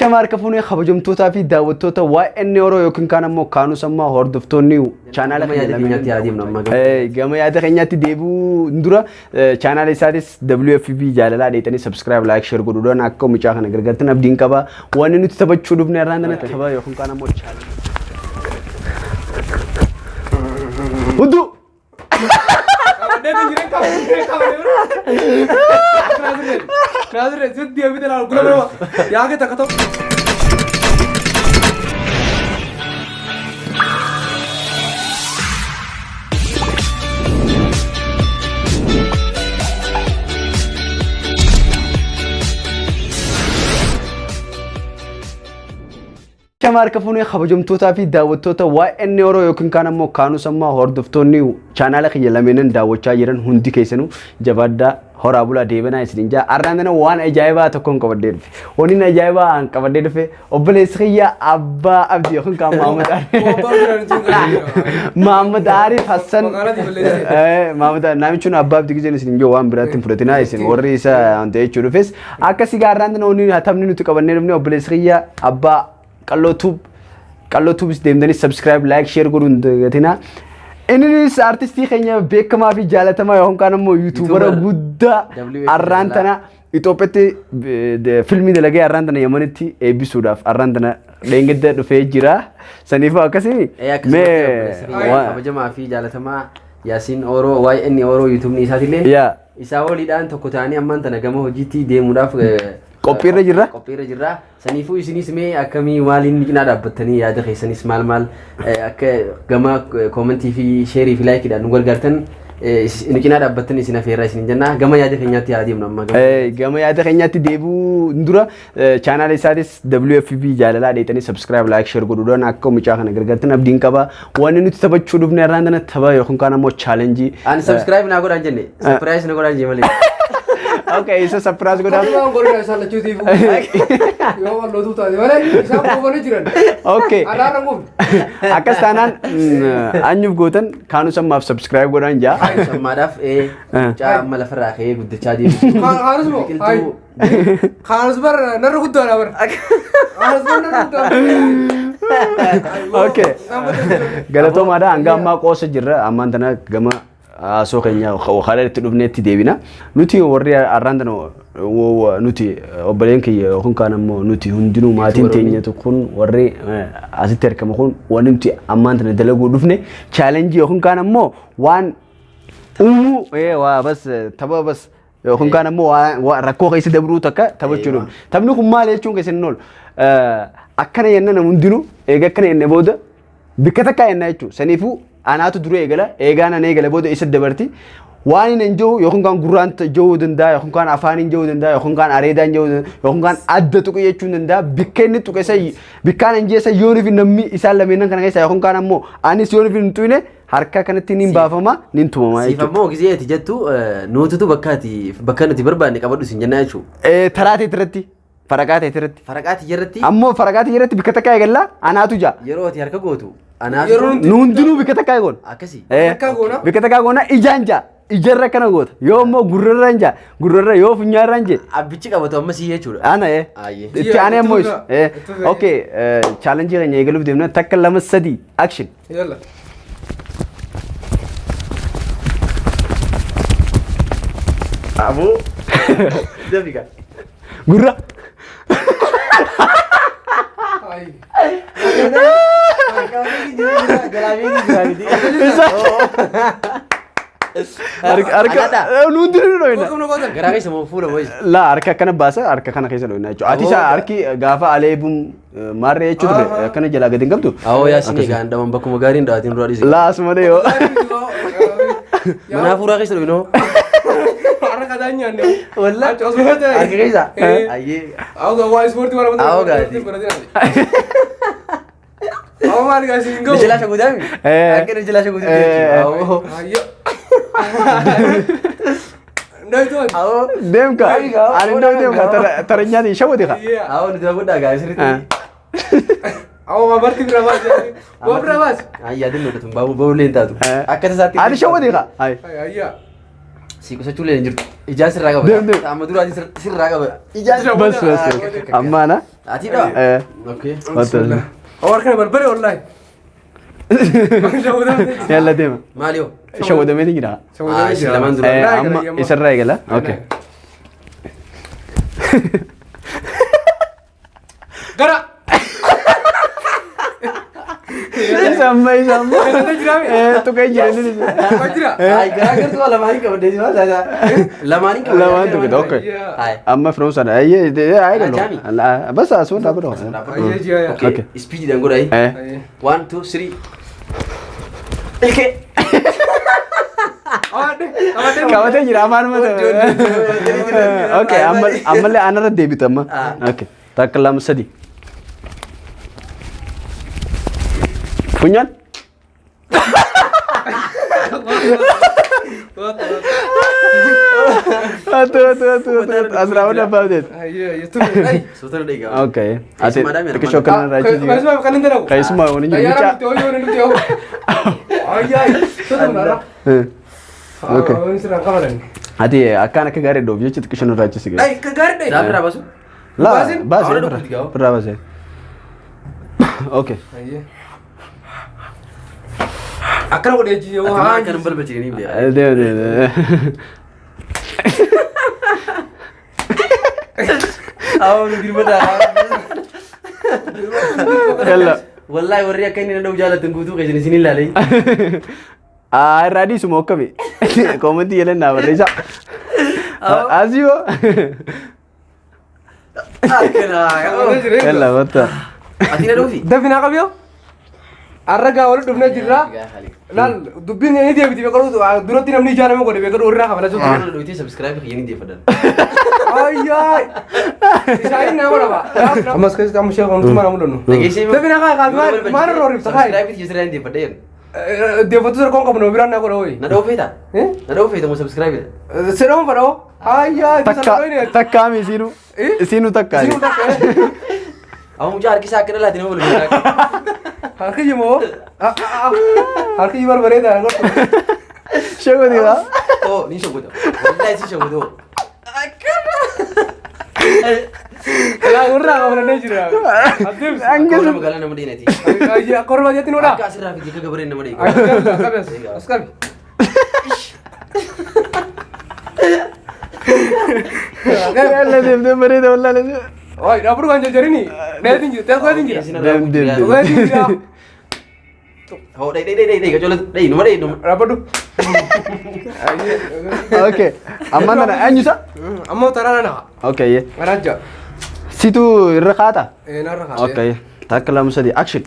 Ashama harka fuunee kabajamtootaa fi daawwattoota YN Oro yookiin kaan ammoo kaanus ammaa hordoftoonni chaanaala Gama yaada keenyaatti haa deemnu amma. Gama yaada keenyaatti deebi'uu dura chaanaala isaatis WFB jaalalaa dheetanii subscribe, like, share godhuudhaan akka mucaa kana gargaartan abdiin qaba. Wanni nuti taphachuu dhufne irraan tana tapha yookiin kaan ammoo chaanaala. Hudduu! Yaake takka ta'u. Ashama harka fuunee kabajamtootaa fi daawwattoota YN Oro yookiin kaan ammoo kaanus ammaa hordoftoonni chaanaala kiyya lameenan daawwachaa jiran hundi keessanuu jabaaddaa horaa bulaa deebanaa isiniin jaa. Har'aan tana waan ajaa'ibaa tokkoon qabadhee dhufe. Wanni ajaa'ibaa an qabadhee dhufe obboleessi kiyya Abbaa Abdii yookiin kaan Mahammad Arif. Mahammad Arif Hassan. Mahammad namichi kun Abbaa Abdii giseen isin jiru waan biraatti hin fudhatinaa isin warri isa wanta jechuu dhufes. Akkasii har'aan tana wanni taphni nuti qabannee dhufne obboleessi kiyya Abbaa Qalloo Tube Qalloo Tubes deemtanii subscribe, like, share godhuun hin dagatinaa. Innis artistii keenya beekamaa fi jaalatamaa yookaan kaan ammoo yuutuubara YouTuber. guddaa WFB arraan tana Itoophiyaatti filmii dalagee arraan tana Yemenitti eebbisuudhaaf arraan tana dheengadda dhufee jira. Saniifuu akkasii Akkasumatti kabajamaa fi jaalatamaa Yaasiin Ooroo YN Ooroo yuutuubni isaatillee yaa isaa waliidhaan tokko ta'anii ammaan tana gama hojiitti deemuudhaaf Qophiirra jirra. Qophiirra jirra. Saniifuu isinis mee akkamii maaliin cinaa dhaabbattanii yaada keessanis maal maal akka gama koomentii fi sheerii fi laayikiidhaan nu gargaartan nu cinaa dhaabbattan isin afeerraa isin jenna. Gama yaada keenyaatti haa deemnu amma. Gama yaada keenyaatti deebi'uu dura chaanaala isaatis WFB jaalalaa dheetanii subscribe, like, share godhuudhaan akka mucaa kana gargaartan abdiin qaba. Wanni nuti taphachuu dhufne irraan tana tapha yookiin kaan ammoo chaalenjii. Ani subscribe naa godhaan jenne. Surprise na godhaan jee malee. Okay, isa surprise godhaa. Waan godhan isaan lachuutiif yoo wallootuu taate malee isaan quufanii jiran. Okay. Alaarra quufne. Akkas taanaan anyuuf gootan kaanus ammaaf subscribe godhaan jaa. Sammaadhaaf mucaa amma lafarraa ka'ee guddachaa deemu. Kaanus moo? Biqiltuu. Kaanus bar narra guddaadha bar. Kaanus bar narra guddaadha. Okay. Galatoomaadha hanga ammaa qoosa jirra ammaan tana gama haasoo keenya karaa itti dhufneetti deebina. Nuti warri arraan tana nuti obboleen kiyya yookiin kaan ammoo nuti hundinuu maatiin teenya kun warri asitti argamu kun wanni nuti ammaan tana dalaguu dhufne chaalenjii yookiin kaan ammoo waan uumuu waa bas tapha bas yookiin kaan ammoo waa rakkoo keessa dabruu takka taphachuu dhufne. Taphni kun maal jechuun keessan hin oolu. Akkana jenna nam hundinuu eega akkana jenne booda bikka takkaa jenna jechuudha. Saniifuu anaatu dura eegala eegaan ana eegala booda isa dabarti. Waan inni hin jiru yookiin kaan gurraan jahuu danda'a yookiin kaan afaan hin jahuu danda'a yookiin kaan areedaan jahuu danda'a yookiin kaan adda tuqe jechuu danda'a. Bikka inni tuqe isa bikkaan hin jeessa yoon fi namni isaan lameenan kana keessa yookiin kaan ammoo anis yoon fi hin tuqne harka kanatti niin baafama niin tumama Siif jechuudha. ammoo gisee ati jettu nuututu bakka ati bakka nuti barbaanne qabadhu sin jennaa jechuudha. Taraa ta'e irratti faraqaa ta'e irratti. Faraqaa tiyya irratti Ammoo faraqaa ta'e irratti bikka takka eegalla anaatu jaa. yeroo ati harka gootu anaaf Yeroo Nu hundinuu bikka takka eegoon. akkasii. Takka goona. Bikka takka goona ijaan jaa. Ijarra kana goota. Yoo immoo gurrarra hin jaa. Gurrarra yoo funyaarra hin jee. Abbichi qabatu amma sii jechuudha. Ana ee. Ayyee. Itti aanee ammoo Itti isa. fufa. Itti fufa. Okay, chaalenjii keenya eegaluuf deemna. Takka lama sadii action. Yalla. Aboo. Dafiqa. Gurra. Ay. Harka harka nu hundinuu dhoyna. Akkam na gootan? Garaa keessa moo fuula moo isa? Laa harka akkana baasa harka kana keessa dhoyna jechuudha. Ati isa harki gaafa aleebuun maarree jechuu ture akkana jalaa gadi hin qabdu. Awoo yaasin egaa dhawan bakkuma gaariin dhawaatiin duraa dhiise. Laa asuma yoo. Mana hafuuraa keessa dhufnoo. Har'a kadhaan nyaanne. Wallah. Achi osoo ta'e. Harka keessa. Ayyee. Awwa waa ispoortii bara Awwa gaati. Awwa maal gaasi hin gahu. Jalaa shaguutaa mi? Akka inni jalaa shaguutaa jechuudha. Awoo. Ayyo. Ndayitoon. Awoo. Deemka. Ani ndoo deemka taranyaati shawwati ka. Awoo nuti godhaa gaa sirriitti. Awwa waa barti bira baas. Waa bira baas. Ay yaadin nuti tun baabuu baabuu leen taatu. Akka tasaatti. Ani shawwati ka. Ay. Ayya. Si qusachuu illee hin jirtu. Ijaan sirraa qaba. Deem, deem. Amma duraatiin sirraa qaba. Ijaan Bas bas. Amma ana. Ati dha? Eh. Okay. Wanta. Awwaar kana balbale wallaahi. Yalla deema. Maali hoo? Shawwadamee ni jira. Ah, isin lamaan dura. Eh, amma isarraa eegala. Okay. Gara. Isa amma isa amma. Galatee jiraame? Eh, tuqee jira inni. Jira. Ay, garaa gartuu lamaanii qabadde si maal taataa? Lamaanii qabadde. Lamaan tuqe, okay. Ay. Amma firoomsaan ayyee ayyee Jaami. Bas asuma dhaabatu. Ayyee ji'a yaa. Okay. Okay. Speediidhaan godhaayi. Eh. One, two, three. Ilkee. Awadde. Awadde. Qabatee jira afaan mata. Okay, amma ammallee anarra deebitu amma. Okay. Takka lama sadi. Funyaan. Atu atu atu atu asirraa wal abbaa Ayyee ayyee tume. Ay. Sootana dheegaa. Okay. Ati Keessumaa dameera xiqqishoo kana irraa achi jira. Keessumaa kan hin dalagu. Keessumaa wani jiru Xayyaara mucaa. nuti hooyyoo nuti hoo. Ayyee. Sootuma dha. Okay. Wani sirraan qabalan. Ati akkaan akka gaarii dhoof jecha xiqqishoo irraa achi sigee. Ay gaarii dha. Gaafa irraa baasu. La Baasin? baasee Awwaala dhukkubti gaa'u. birraa baasee. Okay. Ayyee. Akkana godhee jiru. Ati maal akka nu balbalchine ni beeka. Deema deema. Awwa nu dirbataa. Yalla. Wallaahi warri akka inni danda'u jaalatan guutuu keessan isin ilaalee. Ah, irraa dhiisuma akkami? Koomentii jedhan naa barreessa. Asii hoo? Akkana. Yalla batta. Ati na dhufi. Dafinaa qabiyoo. Arra gaa walitti dhufnee jirra. Laal dubbiin ni deebiti beekalu duratti namni ijaarame godhe beekalu irraa kafala jiru. Kana dhuftee subscribe kiyya ni deeffadhan. Ayyaay. Isaanii nama lama. Ammas keessatti amma ishee wanti mana mul'annu. Dhageessee Dafinaa kaa kaa maal irra horibsa kaa. Subscribe kiyya sirraa ni deeffadha jedhan. Deeffatu sarkoon qabnu biraan naa godha hoyi. Na dha'uu feeta? Na dha'uu feeta moo subscribe dha? Sedhamu fadhoo. Ayyaay. Takka takkaami isiinu. Isiinu takka. Isiinu takka. Amma mucaa harkisaa akka dhalaati nama balbalcha. Harki jimoo. Harki jimoo bareedaa godhu. Shawwati waa. Oh, ni shawwata. Wallaahi si shawwata. Laa irraa kafalannee jira. Adeemsa. Akka warra magaalaa nama dheenati. Ayyaa korma jetti nuudha. Akka asirraa fi akka gabareen nama dheeka. Qabi as qabi. Yalla deemtee bareeda wallaahi. Oi, dhaabuu kan jarjarini. Dheetiin jira. Teessoo jira. Deem deem deem. Dheetiin jira. Hoo, dhee dhee dhee dhee qacola dhee numa dhee numa. Dhaabbadhu. Okay. Amma nana eenyu isa? Ammoo taraa nana. Okay. Arajja. Situ irra kaata? Narra kaasee. Okay. Takka lama sadi action.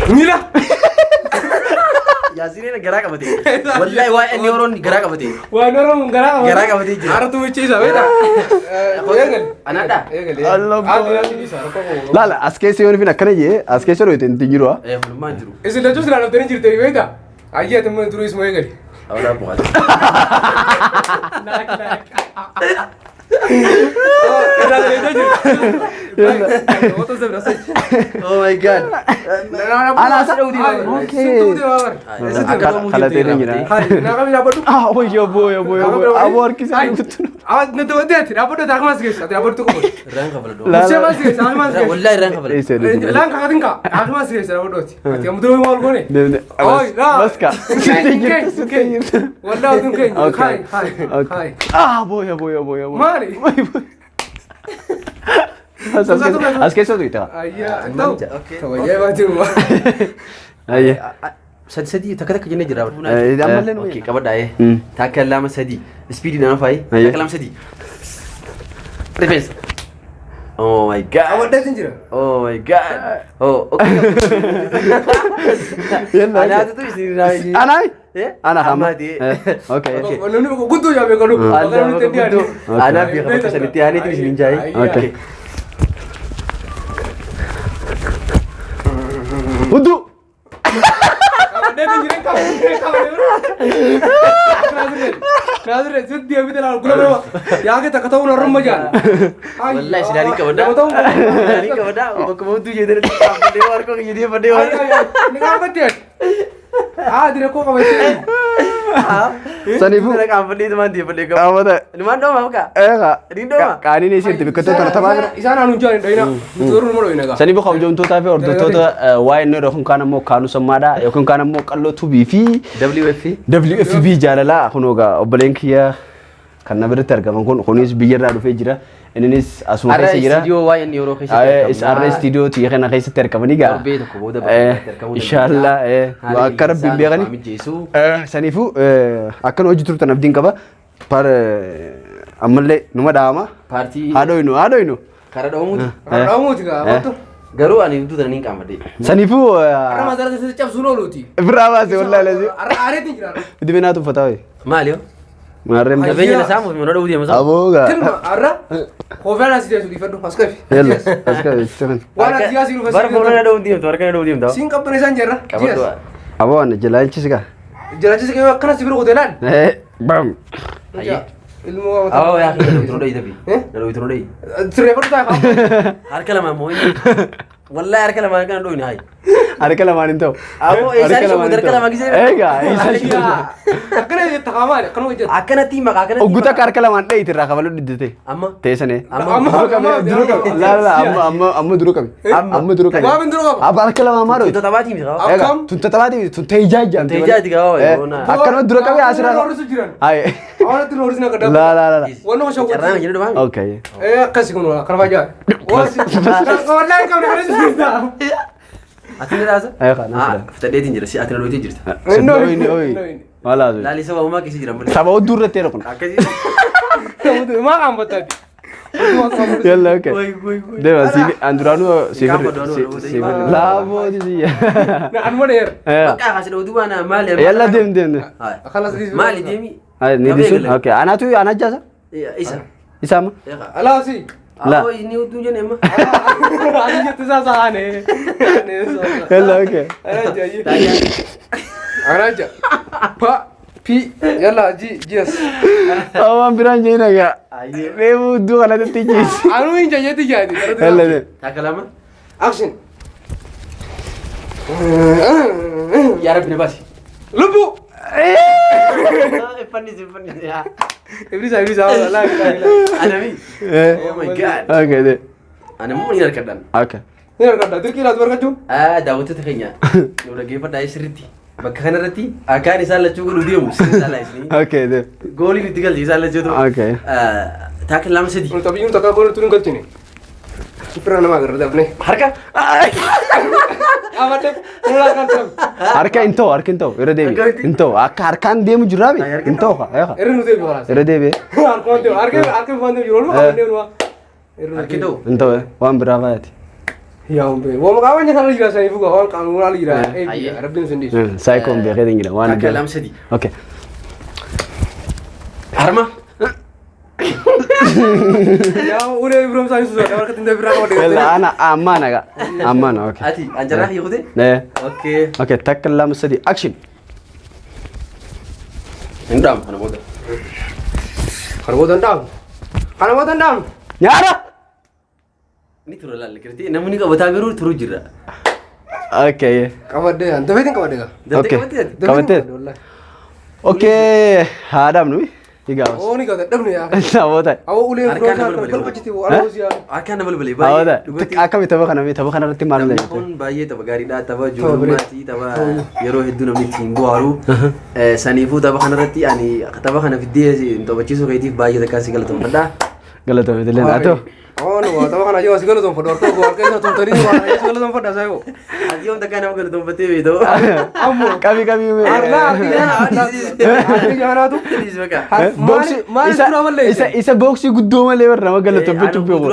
Miila. Yaasiin garaa qabate. Wallaahi waa'ee inni Oromoon garaa qabate. Waan Oromoon garaa qabate. Garaa qabatee jira. Aratu michiisa beektaa? Eegali. Anaadha. Eegali. Allah. Ati rakkoo qabu. Laala as keessa yoo dhufin akkana jee as keessa dhufte hin jiru haa. Eh, hundumaa hin jiru. Isin lachuu silaa dhuftanii jirtanii beektaa? Ayyee ati immoo durii isuma eegali. Awwaalaa bu'aata. Irraa daleetee jira. Otoo sabira sachi. Oh my God. Ana asa Okay. Kalatee ni jira. Naa qabi dhaabbadhu. Ah, oyo boy boy boy. Aboo harkisaa guutuu. Ah, na tawaddee dhaabbadhu taakuma as keessa ati dhaabbadhu tokko. Irraan kafala doo. La- Ishee maas keessa taakuma as keessa. Wallaahi irraan kafala. Eessa deemte? Laan kakatin kaa taakuma as keessa dhaabbadhu ati. Ati amma duruu maal goone? Deemte. Oi, laa. Baska. Sitti jirtu sitti jirtu. Wallaahi utuun keenya. Okay. Hayi hayi Okay. hayi. Ah, boy boy boy boy. Maali? As keessa tuqxe. Ayyaa ta'u. Okay. Tawayyaa baatee Ayyee. Sadi sadi takka takka jennee jira. Ammallee nu Okay, qabadhaa ee. Mm. Takka lama sadi. Speedii nama faayi. Ayyee. Takka lama sadi. Rifeensa. Oh my God. Awaddeetiin jira. Oh my God. Oh, okay. Yalla. Anaatu isin irraa. Anaa? Eh? Ana hama. Ammaati. Okay. Okay. Namni guddoo yaabee qalu. Guddoo. Anaa beeka bakka sanitti aaneetu isin hin jaayi. Okay. Hudduu. Awaddeetiin jira qabu. Naasirre sitti deebite laal gula nama yaake takka ta'uun orma jaan. Wallahi silaalii qabadhaa. Nama ta'uun Silaalii qabadhaa. Bakka hudduu jedhanii dhaabbadhee waan koo jedhee fadhee waan. Ni qabattee. Haa dire koo qabattee. Saniifuu. Kana qaanfadhee tumaan deeffadhee qabu. Qaamota. Ilmaan dhooma bakka. Eegaa. Ni dhooma. Qaaniin isiirti biqiltoota tana taphaa jira. Isaan aanuun jaan hin dhoyina. Nuti garuu nama dhoyina gaa. Saniifuu kabajamtootaa fi hordoftoota waa'ee inni yookiin kaan ammoo kaanuu sammaadha yookiin kaan ammoo qalloo tubii fi WF. WFB jaalalaa kun egaa obboleen kiyya kan na biratti argaman kun kunis biyyarraa dhufee jira. Innis asuma Har'a keessa jira. istiidiyoo waa'ee inni yeroo keessatti Isa har'a istiidiyoo xiyya kana keessatti argamanii gaa. Torbee tokko booda bakka argamuu Inshaallah akka rabbiin beekani. Mijeessu. Saniifuu akkan hojii turtan abdiin qaba. Par ammallee numa dhaama. Paartii Haadhoynu haadhoynu. karaa dhoomuuti. Dhaamuuti gaa. Kottu. Garuu ani hudduu tana niin qaanfadhe. Saniifuu Har'a mazaara keessatti cabsuun ooluuti. birraa baase wallaahi lazi. Har'a aareetiin jira. Dibee naatu uffataa wayi. Maali yoo? Maarreen. Qabeenya na saamuuf mana dhowuu deema saamu. Aboogaa. Tilma har'a koofiyaan asii teessu dhiifadhu as qabi. Yalla as qabi itti kan. Waan ati asii dhufe Bara fuula na dhowuu deemtu harka na dhowuu deemtu. Siin qabbana isaan jirra. Qabadhu. Aboo ana jalaachisi gaa. Jiraachisa kee akkana si bira qotee laal. Bam. Ayyee. Ilmoo waa Awwa yaa na dhowuu dhowuu tafi. Eh? Na dhowuu dhowuu. Sirreeffadhu ta'a. Harka lamaan moo inni? Wallahi harka lamaan kana dhowuu hayi. Harka lamaan hin ta'u. Aboo eessaan ishee harka lamaan gisee. Egaa eessaan ishee. Akkana jetta kaamaali akkana hojjeta. Akkanatti maqaa akkanatti. Ogguta akka harka lamaan dhayite irraa kabaluu diddate. Amma. Teessane. Amma. Dura qabi. Laa laa amma amma amma dura qabi. Amma dura qabi. Waan dura qaba. Abba harka lamaan maa Tunta dhooyte? taphaatii miti qaba. Egaa Akkam? tunta taphaatii tunta ijaa ijaamte. Tunta ijaati qaba, yoona. Akkanuma dura qabi asirraa. Horrisu jiran. Haye. Awwaanatti horrisu akka Laa laa laa. Wanni osoo Carraa jedhu dhufaami. Okay. Akkasi kun kana fayyaa. Wallahi qabne kana jirta. Ati ni raasa? Egaa na sira. Fitadheetiin jira si ati na dhooytee jirta. Oyi oyi. Maal haasoo? Laalii saba uumaa keessa jira malee. Saba hudduu irratti yeroo kun. Akkasii. Maa qaanfattaati. Yalla okay. Wai wai wai. Deema siif anduraanuu siif Qaanfa duraanuu siif laabooti siyya. Anuma dheer. Bakka kaasi dhootu waan maali? Yalla deem deem deem. Akkanas dhiisu. Maali deemi? Ni disun okay. Anaatu ana jaasa? Isa. Isa amma? Alaasi. La. Awwa inni hudduu jenne amma. Ani jettu isaa saane. Yalla okay. Anaja. Pa P yalla G G S. Awwaan biraan jee nagaa. Reefu hudduu kanatti jiisi. Anu hin jajjati jaati. Yalla deem. Takka lama. Action. Yaa Rabbi na baasi. Lubbu. Fannisi fannisi. Iblisa iblisa wallahi billahi. Anami. Oh my God. Okay deem. Ani immoo ni harkadhaan. Okay. Ni argadha dirqii laatu bargachuu. Daawwattoota keenya nu dhaggeeffadhaa sirriitti. Bakka kanarratti akkaan isaan lachuu godhuu deemu sirrii isaan laayisanii. Okay deem. Gooliin itti galche isaan lachuu ta'u. Okay. Taakka lama sadi. Kun taphiyuun takka goolii tun hin galchine. Sifira nama agarra dafne. Harka. Dhaabadhe nulaa kan ta'u. Harka hin ta'u harka hin ta'u irra deebi. Hin ta'u akka harkaan deemu jiraabi hin ta'u haa. Irri nu deebi kalaas. Irra deebi. Harkumaan deemu harka harka waan deemu jiru oolmaa qaban deemu waa. Harki ta'u. Hin ta'u waan biraa faayati. Yaa umbe. Waan qaama nyaata jira saniif waan qaama jira. Rabbiin sun dhiisu. Saayikoon beekee jira waan Takka lama sadi. Okay. Harma. Yaa ulee Ibroom isaanii suusaa harkatti hin biraa qaban. Yalla ana amma naga amma na okay. Ati anjaraa hiikute? Eh. Okay. Okay takka lama sadi action. Hin dhaamu kana booda. Kana booda hin dhaamu. Kana booda hin dhaamu. Nyaara. Ni tura laalla kirti namni qabataa garuu turu jira. Okay. Qabadde dafeetiin qabadde gaa. Daftee Okay. qabattee ati? Qabattee? Okay haadhaam nuyi. Egaa. Oo ni qabadde dhabne yaa. Namoota. Awwa ulee Harkaan Ibroom nama balbale. galfachiti waan yaa. Harkaan nama balbale Namoota. baay'ee. Akkami tapha kana tapha kanarratti maal Taphni ilaalta? kun baay'ee tapha gaariidha. Tapha ijoollummaati. Tapha yeroo hedduu namni ittiin bohaaru. Saniifuu tapha kanarratti ani tapha kana fiddee hin taphachiisuu keetiif baay'ee takkaa si galatoomfadha. Galatoomte illee haa ta'u. Oo nu tapha kana yoo si galatoomfadhu harka harka isa tumtanii waan si galatoomfadha saayiboo. Ati yoom takkaa nama galatoomfattee beektu? Ammoo. Qabi qabi. Arlaa arti jaanaatu. Booksii Maali isa dura malee. isa isa booksii guddoo malee warra nama galatoomfachuu beeku.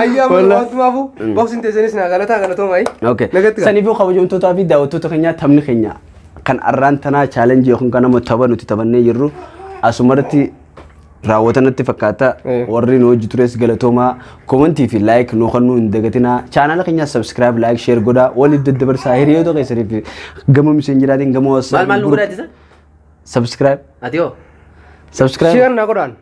Ayyaa Wallah. wantumaafu booksiin teessanis naa galataa galatooma ayi. Okay. Nagatti gaa. Saniifuu kabajamtootaa fi daawwattoota keenyaa taphni keenya kan arraan tanaa challenge yookiin kan ammoo tapha nuti taphannee jirru asumarratti raawwatanatti fakkaata. Warri nu hojii tures galatoomaa comment fi like nu kennuu hin dagatinaa. Chaanaala keenya subscribe like share godhaa waliif daddabarsaa hiriyoota keessaniif gama miseenjiraatiin gama Maal maal nu godhaa isa? Subscribe. Ati hoo? Subscribe. Share naa godhaan.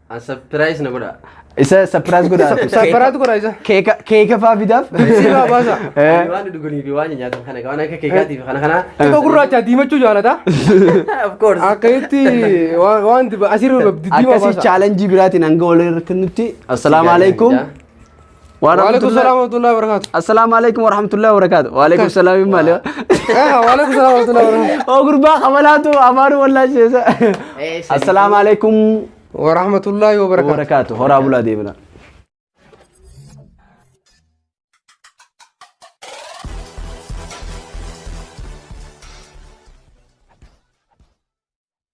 An surprise na godha. Isa surprise godha. Surprise godha isa. Keeka keeka faa fidaaf. Siifaa baasa. Ani waan dhuganii fi waan nyaatan kana waan akka keekaatii fi kana kana. Xiqqoo gurraacha diimachuu jaalata. Of course. Akkasitti waan asirra diddiimaa Akkasii baasa. challenge biraatiin hanga wal irratti assalaamu alaikum. Waalaikum salaam warahmatullahi wabarakatuh. Assalaamu alaikum warahmatullahi wabarakatuh. Waalaikum salaam maali. Waalaikum salaam warahmatullahi wabarakatuh. Oo gurbaa qabalaatu afaan wallaasheessa. Assalaamu alaikum Warahmatullahi wabarakatuh. wabarakatuh. Horaa bulaa deemna.